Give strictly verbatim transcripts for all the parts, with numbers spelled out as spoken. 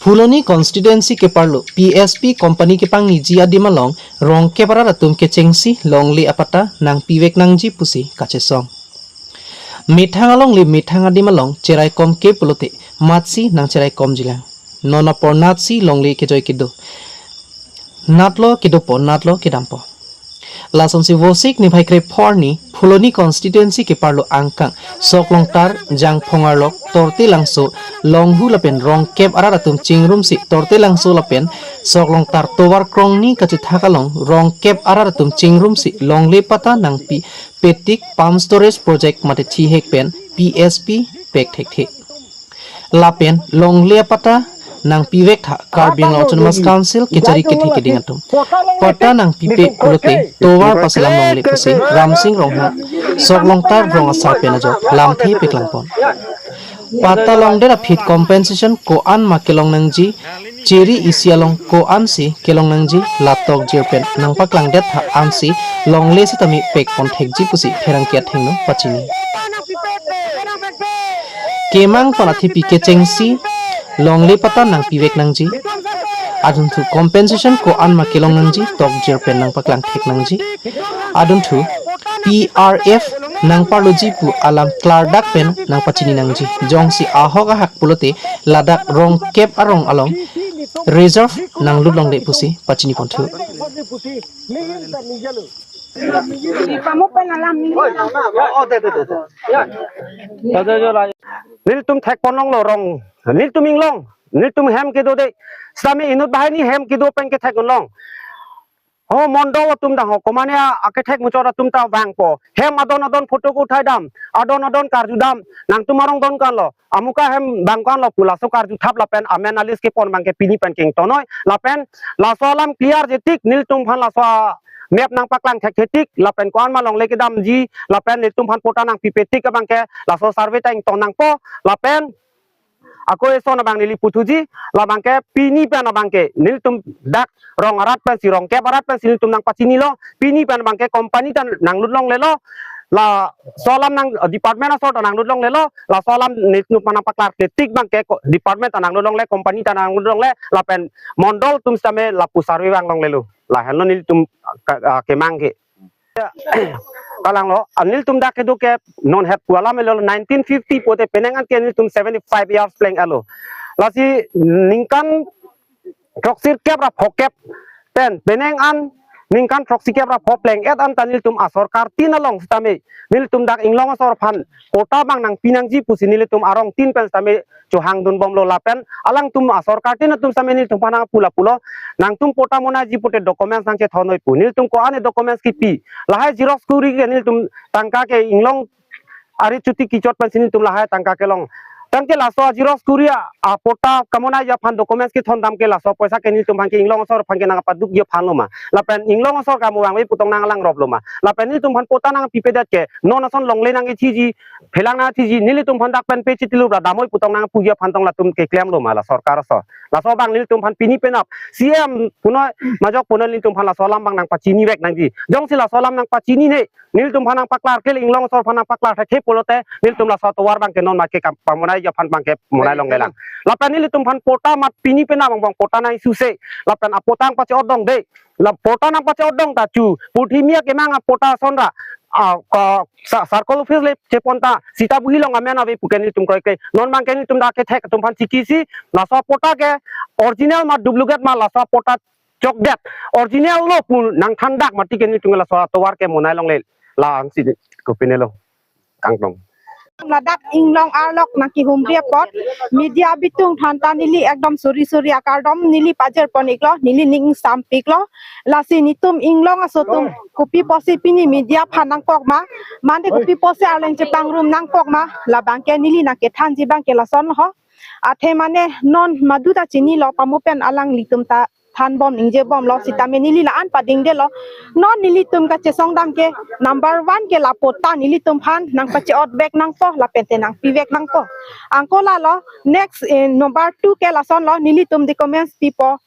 Phuloni constituency keparlo P S P company kepangniji adim along rongkep arat atum kechengsi longle apatta nangpivek nangji pusi kachesong. Methang alongle methang adim along cheraikom ke pulote matsi nangcheraikomjilang. Non apor natsi longle kejoi kedo. Natlo kedopo, natlo kedampo. Lasonsi Vosik niphai krepho arni Phuloni constituency keparlo angkang Soklongtar, Jangphong arlok, Tortelangso, Longhu lapen rongkep arat atum chingrumsi Tortelangso lapen Soklongtar tovar krongni kachethak along rongkep arat atum chingrumsi longle patta nangpipetik pump storage project mate thihek pen P S P pek thekthe. Lapen longle apatta nangpivek tha Karbi Anglong Autonomous Council kechari kethe keding atum. Patta nangpipe pulote tovar paselam longle pusi Ramsing Ronghang Soklongtar rong asar pen ajok lamthe peklangpon. Patta longdet aphi compensation ko-an ma kelong nangji, chiri isi along ko-ansi kelong nangji, la tokjir pen nangpaklangdet tha ansi longle sitame pekpon thekji pusi pherangke athengno pachini. Kemang pon athepi kechengsi longle patta nangpivek nangji. Adunthu compensation ko-an ma kelong nangji tokjir pen nangpaklang thek nangji. Adunthu P R F nangparloji pu alam klardak pen nangpachini nangji. Jongsi ahok ahak pulote ladak rongkep arong along reserve nanglut longle pusi pachini ponthu. Nelitum thekpon longlo rong, nelitum inglong, nelitum hem kedo de. Sitame inut banghini hem kedo pen kethek long. Ho mondol atum dang ho, komane a, akethek muchot atum ta vangpo. Hem adon adon photo ko uthai dam, adon adon karju dam, nangtum arong don kanlo. Amuka hem bang kanlo pu laso karju thap lapen amen a-list kepon abangke pini pen kengtonoi. Lapen laso alam clear jetik nelitum phan laso map nangpaklang thekthetik lapen ko-an ma longle kedamji lapen nelitum phan patta nangpipetik abangke laso survey ta ingtong nangpo lapen ako eson abang neli puthuji, labangke pini pen abangke nelitum dak rong arat pensi rongkep arat pensi nelitum nangpachinilo, pini pen abangke company ta nanglut longlelo, laso alam nang department asor ta nanglut longlelo, laso alam nelitum phan nangpaklarkletik abangke ko-, department ta nanglut longle, company ta nanglut longle, lapen mondol atum sitame lapu survey vang longlelo. Lahenlo nelitum ka-, ah, kemang ke. Kalanglo, ah, nelitum dak kedo ke non het pu alam elo nineteen fifty pote penang an ke nelitum seventy-five years pleng elo. Lasi ningkan throksi kep ra phokep pen penang an ningkan throksi kep ra pho pleng-et an ta nelitum asorkar tin along sitame nelitum dak inglong asor phan patta abang nangpi nangji pusi nelitum arong tin pen sitame chohangdun bomlo lapen alangtum asorkar tin atum sitame nelitum phan nangpu lapulo, nangtum patta monaiji pute documents nangchethonnoi pu. Nelitum ko-an documents kipi. Lahai xerox kuri ke nelitum tangka ke inglong ari chuti kichot pensi nelitum lahai tangka kelong. Tangke laso xerox kuri a, a patta kamonaiji aphan documents kethon dam ke laso poisa ke nelitum phan ke inglong asor phan ke nangpadukji aphanlo ma. Lapen inglong asor kamo vangve pu tong nanglang roplo ma. Lapen nelitum phan patta nangpipedet ke non ason longle nangkethiji, phelang nangthiji, nelitum phan dak pen pe chitilu ra damnoi pu tong nangpuji aphan tong latum keklemlo ma la sorkar asor. Laso abang nelitum phan pini penap C M punoi majok punoi nelitum phan laso alam abang nangpachinivek nangji. Jongsi laso alam nangpachinine, nelitum phan nangpaklarke le inglong asor phan nangpaklar thekhe pulote nelitum laso tovar abangke non make kam pamonaiji aphan abangke monai longlelang. Lapen nelitum phan patta mat pini penap abang abang patta nang-issue se. Lapen a patta nangpache-otdong de. La patta nangpache-otdong ta chu. Purthimi akemang a patta ason ra. A, ka, sa, circle office le chepon ta. Sita buhi along amen ave pu ke nelitum kroikre. Non abangke nelitum dak kethek atum phan chikisi. Laso patta ke original ma duplicate ma laso patta chokdet. Original lo pu nangthandak mati ke nelitum laso tovar ke monai longle. La ansi kopinelo. Kangtong. Ladak inglong arlok nangkehumri apot media bitung aphan ta neli ekdom suri suri akardom neli pajirpon iklo, neli ning sampiklo. Lasi netum inglong aso atum kopi pusi pini media aphan nangkok ma, mane kopi pusi arleng chepangrum nangkok ma, labangke neli nangkethanji abangke lasonlo. Athe mane non madu ta chinilo, pamo pen alanglitum ta thanbom ningjebomlo, sitame neli la-an padingdelo. Non nelitum kachesong dam ke number one ke la patta nelitum aphan nangpache-otvek nangpo, lapen te nangpivek nangpo. Anke lalo, next, eh, number two ke lasonlo, nelitum documents pipo.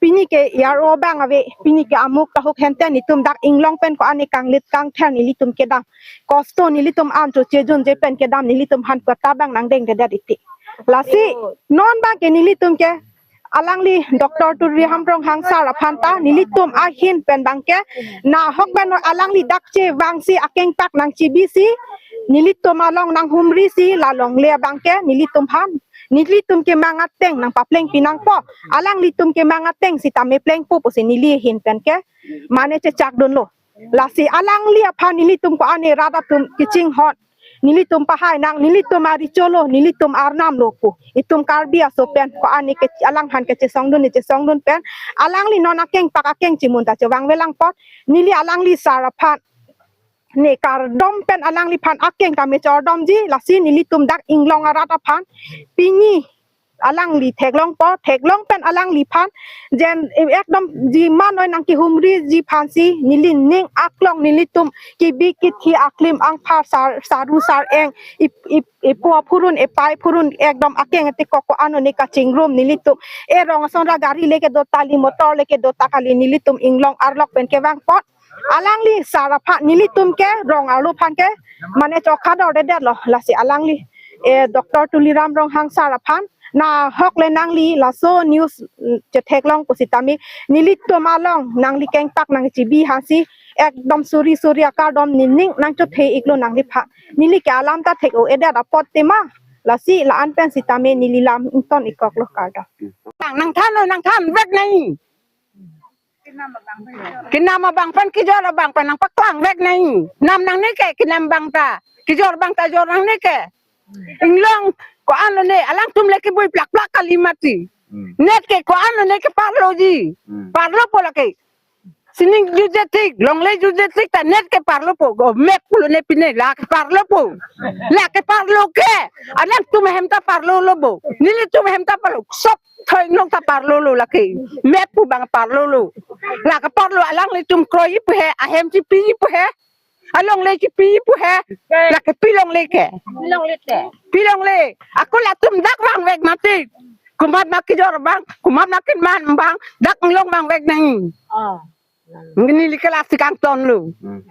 Pini ke E R O abang ave, pini ke amuk tahuk hente netum dak inglong pen ko-an kanglit kangther nelitum kedam. Kosto nelitum an cho chejunje pen kedam nelitum aphan patta abang nangdengdedet iti. Lasi non abangke nelitum ke Alangli Doctor Tuliram Ronghang sir aphan ta nelitum ahin pen abangke nahok pen alangli dak chevangsi akengpak nangchibisi nelitum along nanghumrisi la longle abangke nelitum aphan nelitum kemang ateng nangpaplengpi nangpo. Alanglitum kemang ateng sitame plengpo pusi neli ahin penke mane chechakdunlo. Lasi alangli aphan nelitum ko-an rat atum kachinghon. Nelitum pahai nang, nelitum aricholo, nelitum arnam lo pu. Itum Karbi aso pen ko-an ke alangphan kechesongdun, kechesongdun pen. Alangli non akengpak akeng chimun ta chevangvelang apot. Neli alangli sir aphan ne kardom pen alangliphan akeng tame chordomji, lasi nelitum dak Inglong arat aphan pini alangli theklongpo, theklong pen alangliphan jen ekdom ji manoi nangkehumriji aphansi neli ning aklong nelitum kebi kethe aklim angphar sar, saru sar-eng ip, ip, ipo aphurun epai phurun ekdom akeng ate koko ano ne kachingrum nelitum erong ason ra gari le kedo ta li motor le kedo ta kali nelitum Inglong arlok pen kevang apot. Alangli sir aphan nelitum ke rong arlo aphan ke mane chokha dordedetlo, lasi alangli eh, Doctor Tuliram Ronghang sir aphan nahok le nangli laso news mm, chetheklong pusitame nelitum along nangli kengpak nangchibi hasi ekdom suri suri akardom nening nangchothe iklo nangliphan. Neli ke alam ta thek-o-edet apot tema lasi la-an pen sitame neli lam ington ikkoklo, kardom. Nang, nangthan, nangthanvek nang. Kenam abang pen kejor abang pen nangpaklangvek nang. Nam nangne ke kenam abang ta. Kejor abang ta jor nangne ke. Inglong ko-an lone alangtum le kebui plakplak kali mati. Hmm. Net ke ko-an lone keparloji. Hmm. Parlopo lake. Sining jutje tik, longle jutje tik ta net keparlopo. Go map pulo ne pine la keparlopo. La keparlo ke. Alangtum ahem ta parlolo bo. Nelitum ahem ta parlo. Sop thoi Inglong ta parlolo lake. Map pu abang parlolo. La keparlo alanglitum kroiji pu he, ahem chipi pu he. Alongle chipi pu he. Lake pi longle ke. Longle te. Pi longle. Ako latum dak vangvek mati. Komat ma kejor abang, komat ma keman abang, dak Inglong vangvek nang. Oh. Neli kelas si kangtonlo. Hmm.